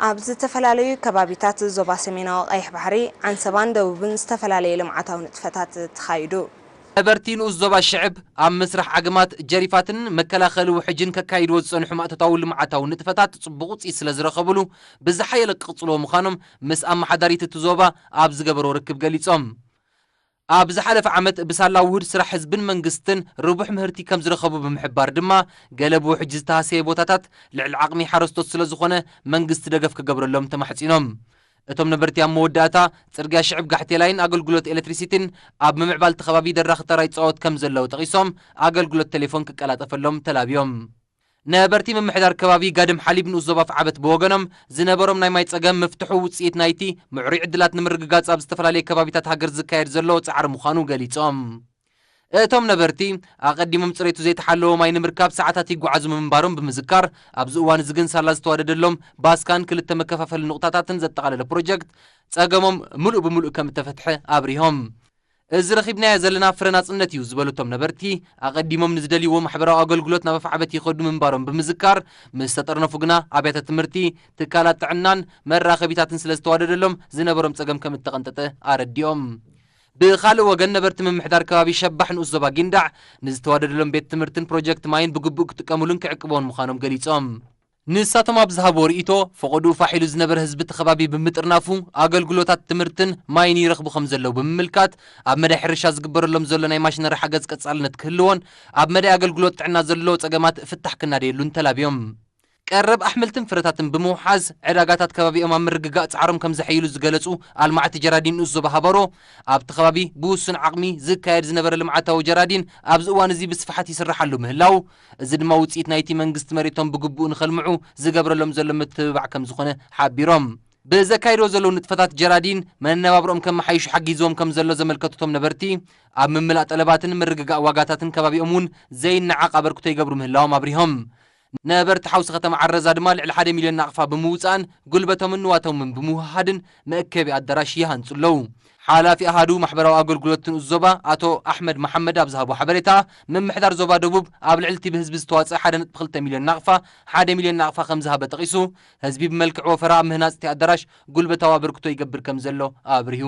ኣብ ዝተፈላለዩ ከባቢታት ዞባ ሰሜናዊ ቀይሕ ባሕሪ፣ ዓንሰባን ደቡብን ዝተፈላለዩ ልምዓታዊ ንጥፈታት ተኻይዱ። ነበርቲ ንኡስ ዞባ ሽዕብ ኣብ ምስራሕ ዓግማት፣ ጀሪፋትን መከላኸሊ ውሕጅን ከካይድዎ ዝጸንሑ ማእቶታዊ ልምዓታዊ ንጥፈታት ጽቡቕ ውጽኢት ስለ ዝረኸብሉ፣ ብዝሓየለ ክቕጽልዎ ምዃኖም ምስ ኣመሓዳሪት እቲ ዞባ ኣብ ዝገበርዎ ርክብ ገሊጾም። ኣብ ዝሓለፈ ዓመት ብሳላ ውሁድ ስራሕ ህዝብን መንግስትን ርቡሕ ምህርቲ ከም ዝረኸቡ ብምሕባር ድማ፣ ገለ ብውሕጅ ዝተሃሰየ ቦታታት ልዕሊ ዓቕሚ ሓረስቶት ስለ ዝኾነ መንግስቲ ደገፍ ክገብረሎም ተማሕጺኖም። እቶም ነበርቲ ኣብ መወዳእታ፣ ጽርግያ ሽዕብ ጋሕቴላይን ኣገልግሎት ኤሌክትሪሲቲን ኣብ ምምዕባል እቲ ከባቢ ደራኺ ተራ ይጻወት ከም ዘለዉ ጠቒሶም፣ ኣገልግሎት ቴሌፎን ክቀላጠፈሎም ተላብዮም። ነበርቲ ምምሕዳር ከባቢ ጋድም ሓሊብ ንኡስ ዞባ ኣፍዓበት ብወገኖም፣ ዝነበሮም ናይ ማይ ጸገም ምፍትሑ ውጽኢት ናይቲ ምዕሩይ ዕድላት ንምርግጋጽ ኣብ ዝተፈላለየ ከባቢታት ሃገር ዝካየድ ዘሎ ጻዕሪ ምዃኑ ገሊጾም። እቶም ነበርቲ፣ ኣቐዲሞም ጽሬቱ ዘይተሓለወ ማይ ንምርካብ ሰዓታት ይጓዓዙ ምንባሮም ብምዝካር፣ ኣብዚ እዋን እዚ ግን ሳላ ዝተዋደደሎም ባስካን ክልተ መከፋፈሊ ንቑጣታትን ዘጠቓለለ ፕሮጀክት ጸገሞም ምሉእ ብምሉእ ከም እተፈትሐ ኣብሪሆም። እዚ ረኺብናዮ ዘለና ፍረ ናጽነት እዩ ዝበሉ እቶም ነበርቲ፣ ኣቐዲሞም ንዝደልይዎ ማሕበራዊ ኣገልግሎት ናብ ኣፍዓበት ይኸዱ ምንባሮም ብምዝካር፣ ምስ ተጠርነፉ ግና ኣብያተ ትምህርቲ፣ ትካላት ጥዕናን መራኸቢታትን ስለ ዝተዋደደሎም ዝነበሮም ጸገም ከም እተቐንጠጠ ኣረዲኦም። ብኻልእ ወገን፣ ነበርቲ ምምሕዳር ከባቢ ሸባሕ ንኡስ ዞባ ጊንዳዕ ንዝተዋደደሎም ቤት ትምህርትን ፕሮጀክት ማይን ብግቡእ ክጥቀሙሉን ክዕቅብዎን ምዃኖም ገሊጾም። ንሳቶም ኣብ ዝሃብዎ ርእይቶ፣ ፈቐድኡ ፋሕ ኢሉ ዝነበረ ህዝቢ እቲ ከባቢ ብምጥርናፉ፣ ኣገልግሎታት ትምህርትን ማይን ይረኽቡ ከም ዘለዉ ብምምልካት፣ ኣብ መዳይ ሕርሻ ዝግበረሎም ዘሎ ናይ ማሽነሪ ሓገዝ ቀጻልነት ክህልዎን፣ ኣብ መዳይ ኣገልግሎት ጥዕና ዘሎ ጸገማት ፍታሕ ክናደየሉን ተላብዮም። ቀረብ ኣሕምልትን ፍረታትን ብምውሓዝ፣ ዕዳጋታት ከባቢኦም ኣብ ምርግጋእ ጻዕሮም ከም ዘሐይሉ ዝገለጹ ኣልማዕቲ ጀራዲን ንኡስ ዞባ ሃበሮ፣ ኣብቲ ከባቢ ብውሱን ዓቕሚ ዝካየድ ዝነበረ ልምዓታዊ ጀራዲን ኣብዚ እዋን እዚ ብስፍሓት ይስርሓሉ ምህላው፣ እዚ ድማ ውጽኢት ናይቲ መንግስቲ መሬቶም ብግቡእ ንኸልምዑ ዝገብረሎም ዘሎ ምትብባዕ ከም ዝኾነ ሓቢሮም። ብዘካይድዎ ዘለዉ ንጥፈታት ጀራዲን መነባብሮኦም ከመሓይሹ ሓጊዝዎም ከም ዘሎ ዘመልከቱ እቶም ነበርቲ፣ ኣብ ምምላእ ጠለባትን ምርግጋእ ዋጋታትን ከባቢኦም እውን ዘይነዓቕ ኣበርክቶ ይገብሩ ምህላዎም ኣብሪሆም። ነበርቲ ሓውሲ ከተማ ዓረዛ ድማ ልዕሊ ሓደ ሚልዮን ናቕፋ ብምውጻእን ጉልበቶምን ንዋቶምን ብምውህሃድን መእከቢ ኣዳራሽ ይሃንጹ ኣለዉ። ሓላፊ ኣሃዱ ማሕበራዊ ኣገልግሎት ንኡስ ዞባ ኣቶ ኣሕመድ መሓመድ ኣብ ዝሃቦ ሓበሬታ፣ ምምሕዳር ዞባ ደቡብ ኣብ ልዕሊ እቲ ብህዝቢ ዝተዋጽአ ሓደ ነጥቢ ክልተ ሚልዮን ናቕፋ፣ ሓደ ሚልዮን ናቕፋ ከም ዝሃበ ጠቒሱ፣ ህዝቢ ብመልክዕ ወፈራ ኣብ ምህናጽ እቲ ኣዳራሽ ጉልበታዊ ኣበርክቶ ይገብር ከም ዘሎ ኣብሪሁ።